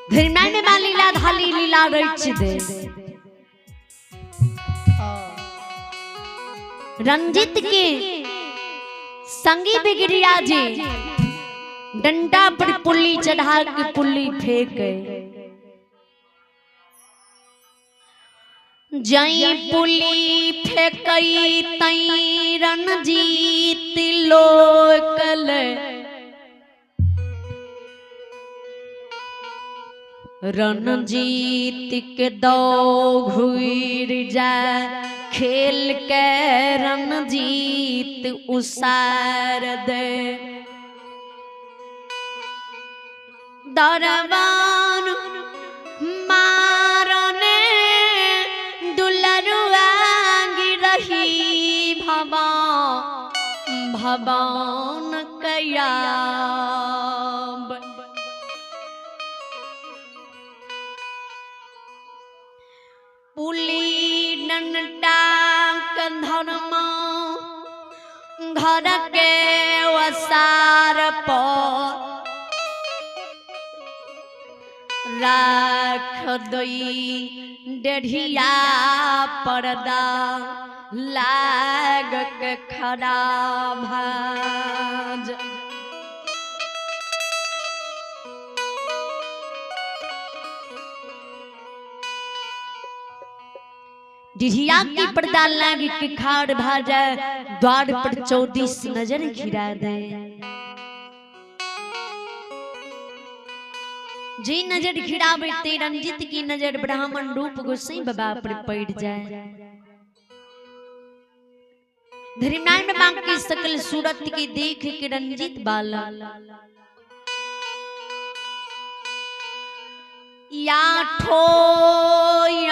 धर्मनारायण बाबा लीला धाली लीला रच दे। रंजित के संगी बिगड़िया जी डंडा पर पुल्ली चढ़ा के पुल्ली फेंक गए। जई पुली फेंकई तई रणजीत लोकल रणजीत के दौ घुर जा खेल के रणजीत उसार दे। दरबान मारने दुलरुआ गिरही भवा भवान कयाब। पुली डंडा कंधरमा घर के वसार पर राख दई डेढ़िया पर्दा लाग के खड़ा भाज। डिढ़िया की पर्दा लाग के खाड़ भाजा द्वार पर 24 नजर घिरा दे। जी नजर घिरावे ते रंजित की नजर ब्राह्मण रूप गोसाई बाबा पर पड़ जाए। धर्मनारायण बाबा की सकल सूरत की देख के रंजित बाला या ठोयांग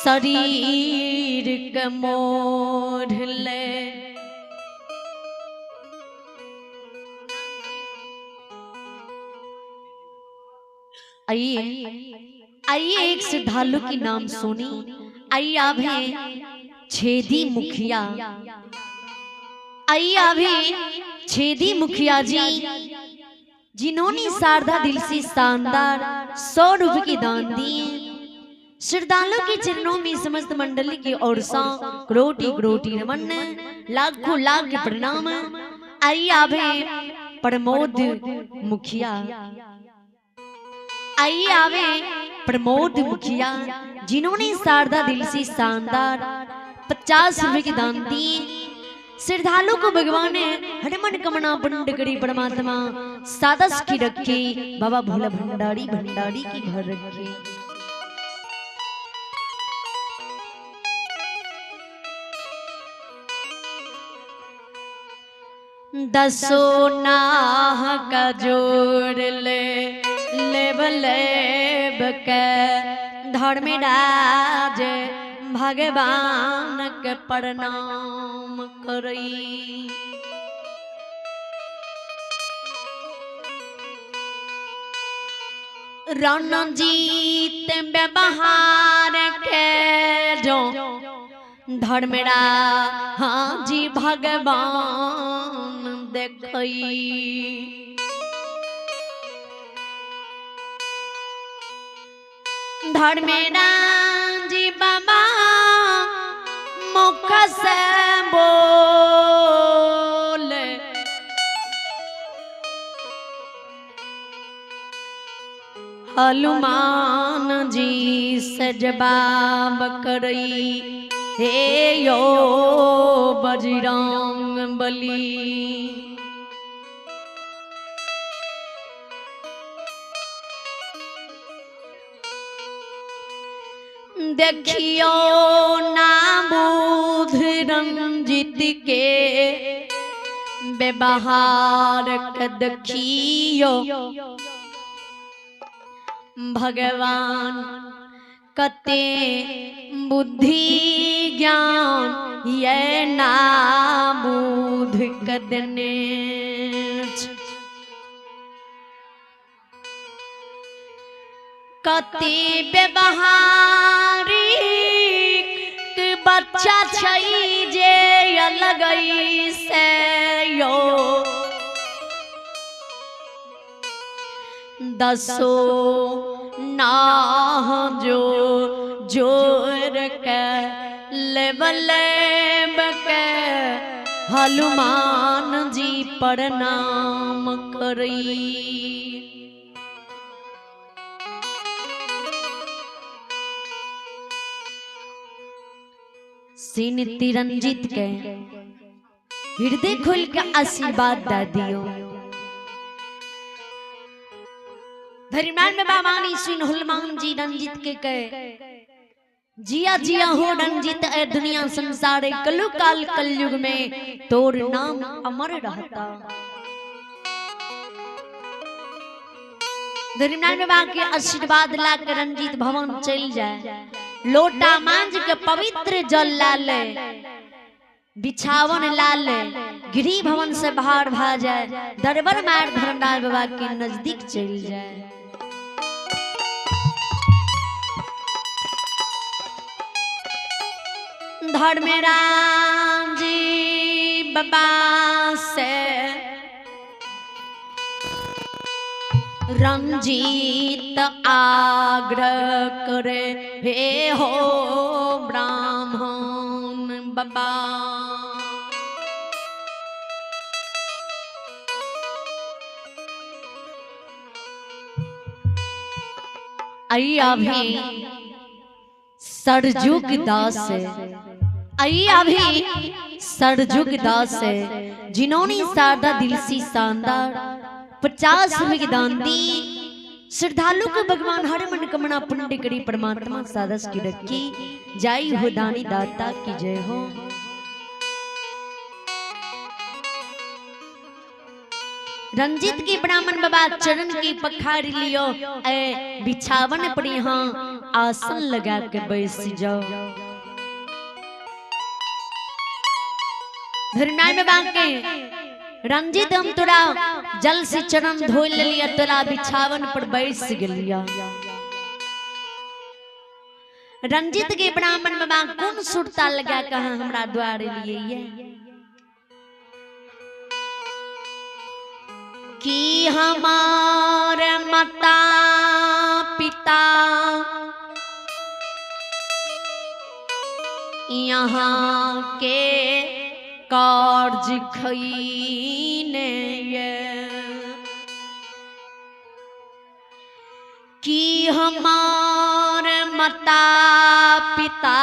शरीर के मोड़ ले। आइए आइए एक श्रद्धालु की नाम सुनी। आइए अभी छेदी मुखिया, आइए अभी छेदी मुखिया जी जिन्होंने शारदा दिल से शानदार 100 रुपए की दान दिए। श्रद्धालु के चरणों में समस्त मंडली की ओर से करोटी करोटी नमन, लाखों लाख प्रणाम। आइए आवे प्रमोद मुखिया, आइए आवे प्रमोद मुखिया जिन्होंने शारदा दिल से शानदार 50 रुपए की दान दिए। श्रद्धालु को भगवान ने हर मन कमना बंड करी परमात्मा सादा सुखी रखे, बाबा भोला भंडारी भंडारी की घर रखे। दसो नाह का जोड़ ले लेब लेब के धर्मराज भगवान के प्रणाम करई। रणजीत व्यवहार के जो धर्मराज जी भगवान देखई। धर्मराज जी बाबा मुख से बोल हनुमान जी से जवाब करई हे यो बजरंग बली। देखियो ना बुध रंजित के व्यवहार के देखियो भगवान कते बुद्धि ज्ञान ये ना बुध कदने। कते व्यवहारिक बच्चा छै जे अलग से यो दसो नाह जो जोर के लेवल के हनुमान जी प्रणाम करी। सीन तिरंजित के हृदय खोल के आशीर्वाद दे दियो। धर्मान में बाबानी सुन हनुमान जी रंजित के कहे जिया जिया हो रंजित ए दुनिया संसारे कलु काल कलयुग में तोर नाम अमर रहता। धर्मान में बाबा के आशीर्वाद ला के रंजित भवन चल जाए, लोटा मांझ के पवित्र जल ला ले, बिछावन ला ले, गृह भवन से बाहर भा जाए, दरबार मार धर्मराज बाबा के नजदीक चल जाए। धर्मराज जी बाबा से रंजीत आग्रह करे हे हो ब्राह्मण बाबा। आई अभी सरजुग दास आई अभी सरजुग दास है जिन्होंने शारदा दिल सी शानदार 50 रुपए की दान दी। श्रद्धालु को भगवान हर मन कमना पुण्य करी परमात्मा सादस की रखी जाई हो दानी दाता की जय हो। रंजित की ब्राह्मण बाबा चरण की पखार लियो ए बिछावन पर यहाँ आसन लगा के बैस जाओ। धर्मनाय में बांके रंजित हम तोरा जल से चरण धो लिया तोरा बिछावन पर बैस गलिया। रंजित के ब्राह्मण बाबा कौन सुरता लगा कहा हमरा द्वार लिए ये कि हमारे माता पिता यहाँ के कार्य खईने ये कि हमारे माता पिता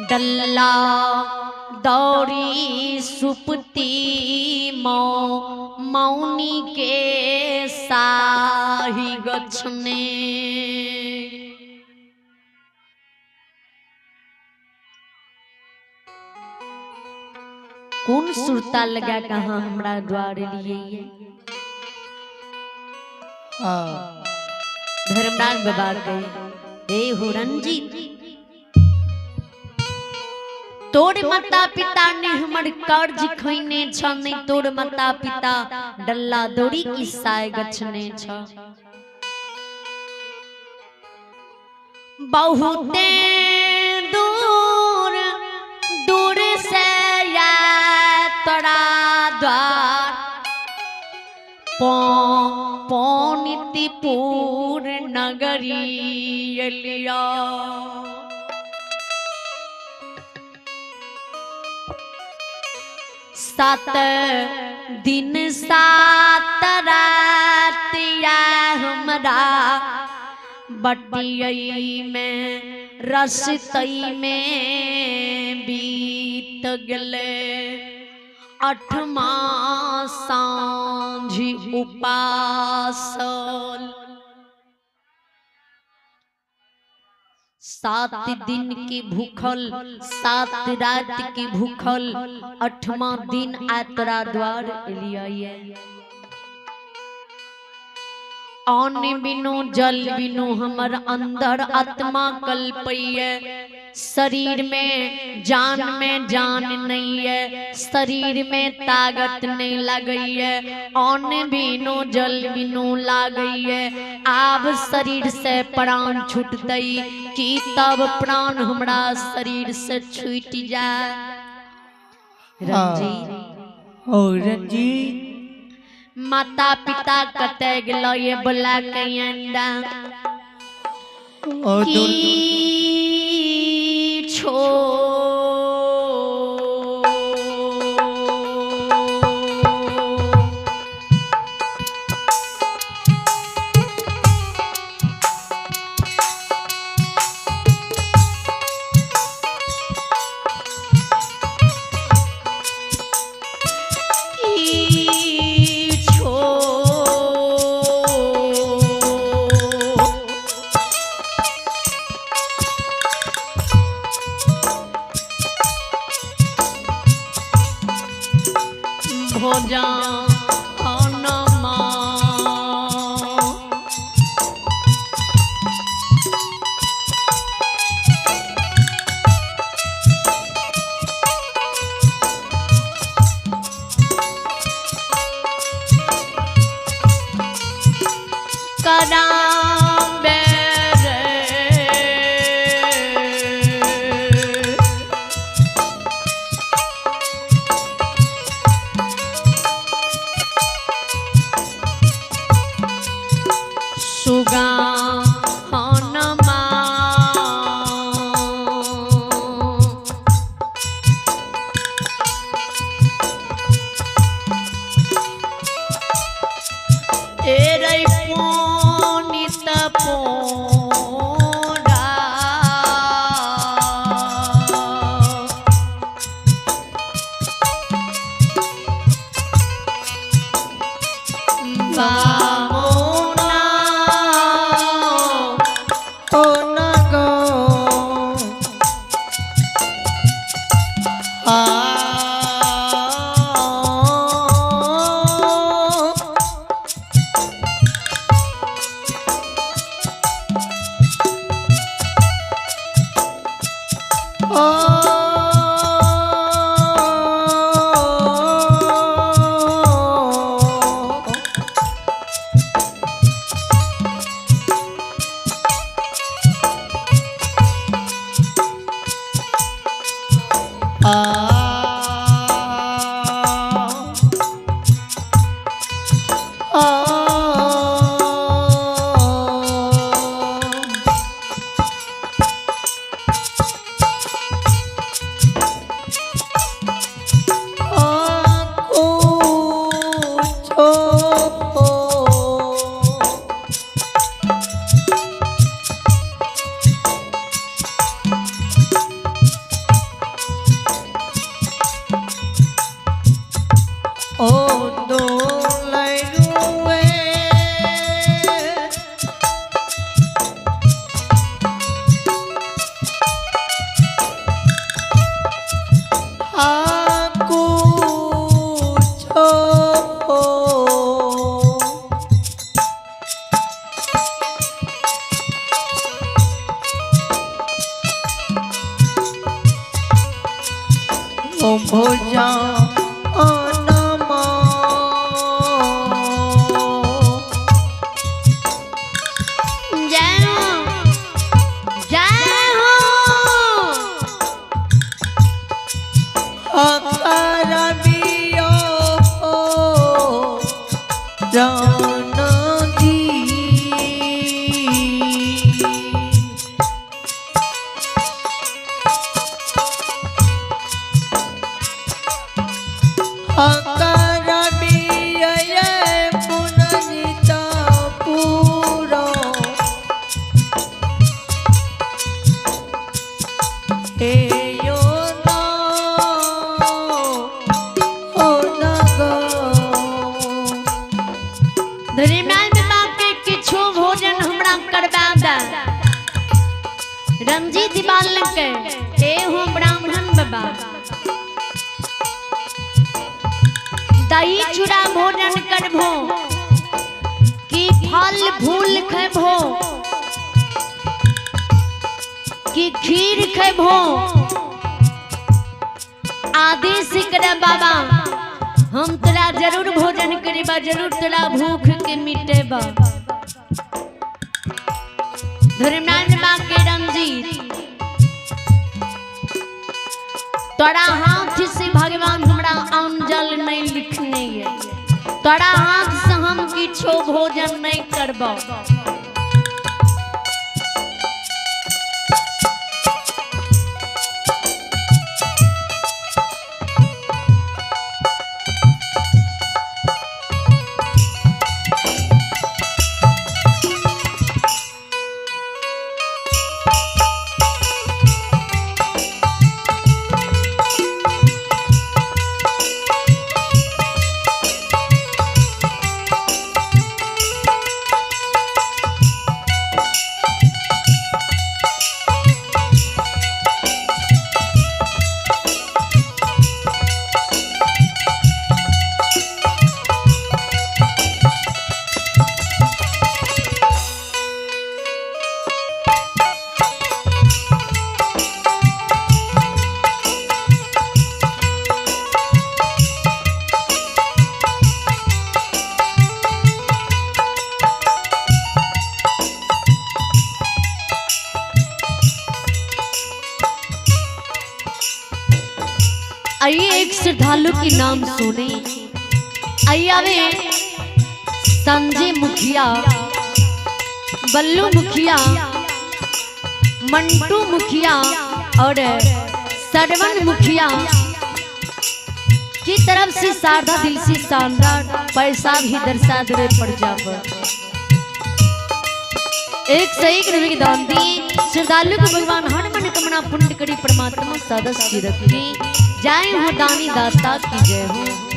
डल्ला दौरी सुपती मौनी के साही गछने। कौन सुरता लगा कहा हमरा द्वार लिए ये धर्मराज बाबा गए हे हो रंजीत तोर माता पिता ने हमर कर्ज खैने छ नहीं तोर माता पिता डल्ला दौड़ी की साय गछने छ। बहुते दूर दूर से यात्रा द्वार पौनितपुर नगरी लिया। सात दिन सात रातिया हमरा बटियई में रसतई में बीत गले। अठमा सांझी उपासल 7 दिन की भूखल 7 रात की भूखल 8वां दिन आतरा द्वार लिया। अन्न बिनु जल बिनु हमर अंदर आत्मा कल्पैय, शरीर में जान नहीं है, शरीर में ताकत नहीं लगैय, अन्न बिनु जल बिनु लागैय। आब शरीर से प्राण छूटतै कि तब प्राण हमरा शरीर से छूट जाए। रंजीत ओ रंजीत माता पिता कतय गेलो ये बोला कयंदा की छो रंजीत बालक ए हो ब्राह्मण बाबा दही चूड़ा भोजन करभो कि फल फूल खेबो कि खीर खेबो आदेश करे बाबा हम तोरा जरूर भोजन करेबा, जरूर तोरा भूख के मिटेबा। धर्मनारायण बा के रंजीत तोरा हाथ से भगवान हमरा अन्न जल नहीं लिखने है, तोरा हाथ किछो भोजन नहीं करबो। आइए एक श्रद्धालु के नाम सुने। आइए आवे संजय मुखिया, बल्लू मुखिया, मंटू मुखिया और सरवन मुखिया की तरफ से शारदा दिल से शानदार पैसा भी दर्शा दे पड़ जाब। एक सही रुपये की दान दी श्रद्धालु को भगवान हर मन कमना पुण्य करी परमात्मा सदस्य रखे। जय हो दानी दाता की जय हो।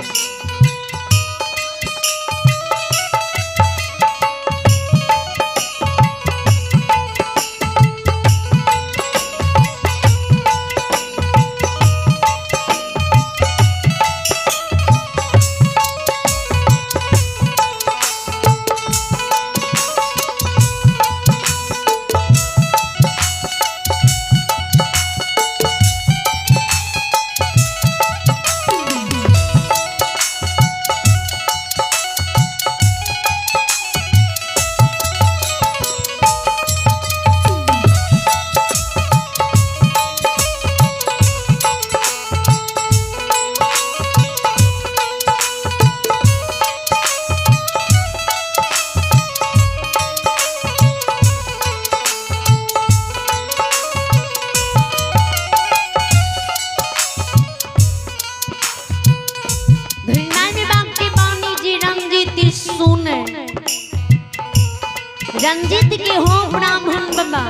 रंजित के हो ब्राह्मण बाबा,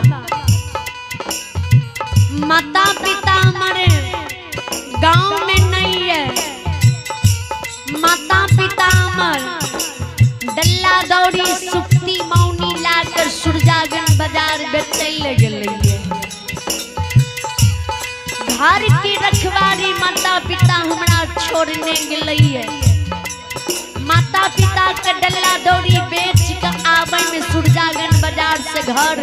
माता पिता हमारे गांव में नहीं है। माता पिता हमार डल्ला दौड़ी सुप्ती मौनी लाकर सुरजागंज बाजार बेचै लगे। घर की रखवारी माता पिता हमरा छोड़ने गेलै। माता पिता के डल्ला दौड़ी बेच के आवे में सुरजागंज बाजार से घर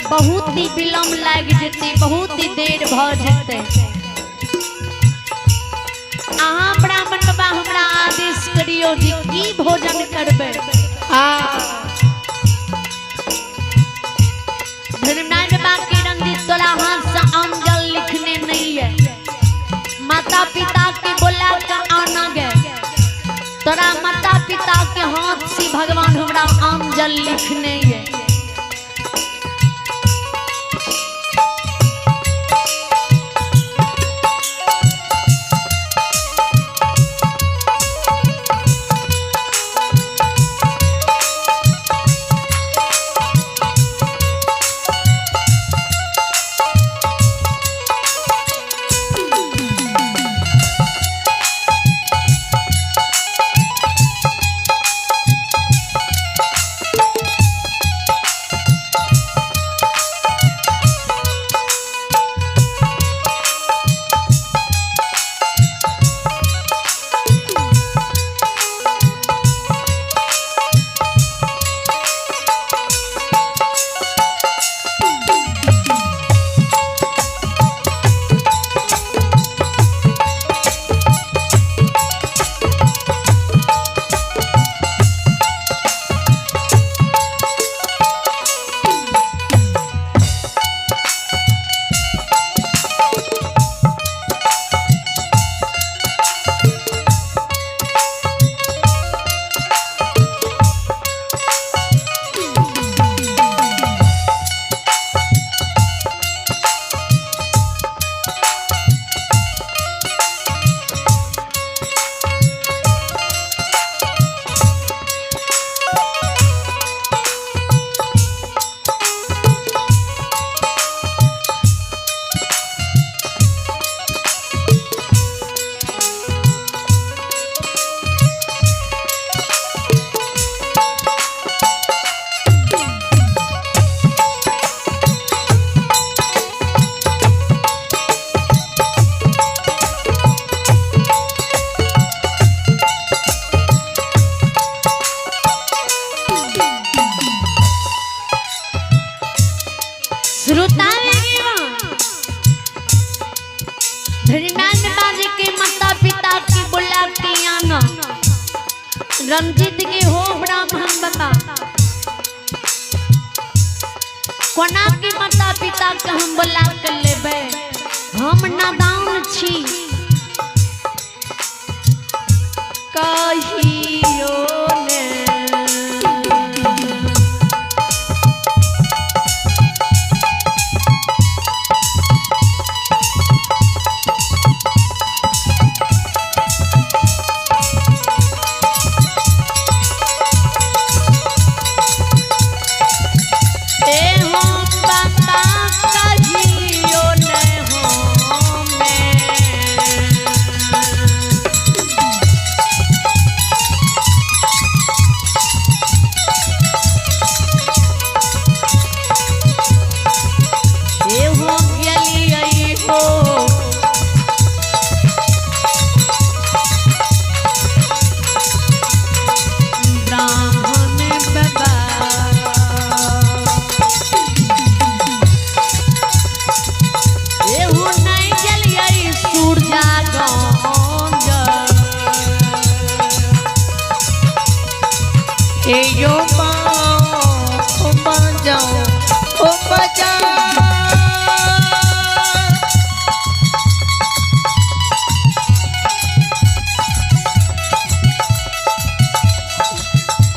बहुत ही विलम्ब लाग जेते, बहुत ही देर भ जेते। अहाँ ब्राह्मण बाबा हमरा आदेश करियो जी की भोजन करबे। धर्मनारायण बाबा के रंजित तोरा हाथ से आम जल लिखने नहीं है। माता पिता के बोला का आना गए, तोरा माता पिता के हाथ से भगवान हमरा आम जल लिखने है। रंजीत के हो ब्राह्मण बाबा, कोना के माता पिता के हम बोला के लेबै, हम नादान छी। कहियो ने ए हम बाबा कहियो ने हमे। ए हो गेलियै हो ब्राह्मण बाबा। एहू नहीं गेलियै सूरजागंज। ए यो बाओ ओ बजाओ ओ बजा।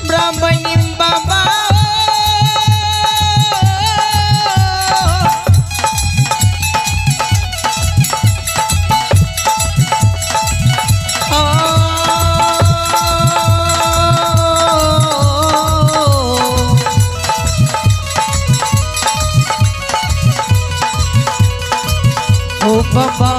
ब्राह्मणी बाबा ओ बाबा